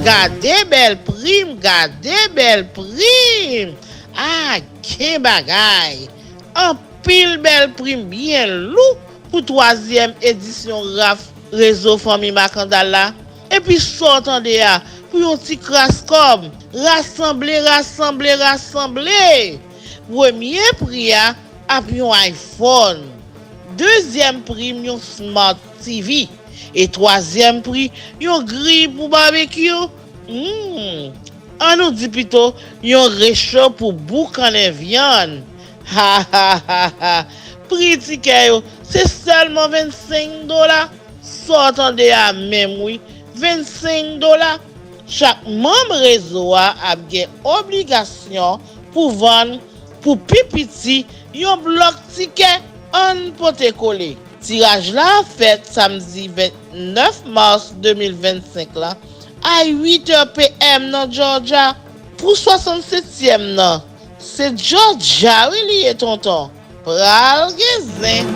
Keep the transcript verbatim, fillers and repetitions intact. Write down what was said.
Gade bèl prim, gade bèl prim! Ah, gen bagay! Anpil bèl prim byen lou pou twazyèm edisyon raf Rezo Fanmi Makandal la. Epi sa w tande a, pou yon ti kras kòb, rasanble, rasanble, rasanble! Premye pri a ap yon iPhone. Dezyèm pri m yon Smart T V. E twazyèm pri, yon griy pou babekyou. Hmm. An nou di pito, yon recho pou boukannen vyann. Ha, ha, ha, ha. Pri tikè yo, se sèlman vennsenk dola. Sa w tande a menm wi, vennsenk dola. Chak manm rezo a ap gen obligasyon pou vann pou pi piti yon blòk tikè. Ann pote kole. Tiraj la ap fèt samdi vennèf mas de mil vennsenk la a uit è p m nan Georgia. Pou swasannsetyèm nan, se Georgia wi li ye tonton. Pral gen zen.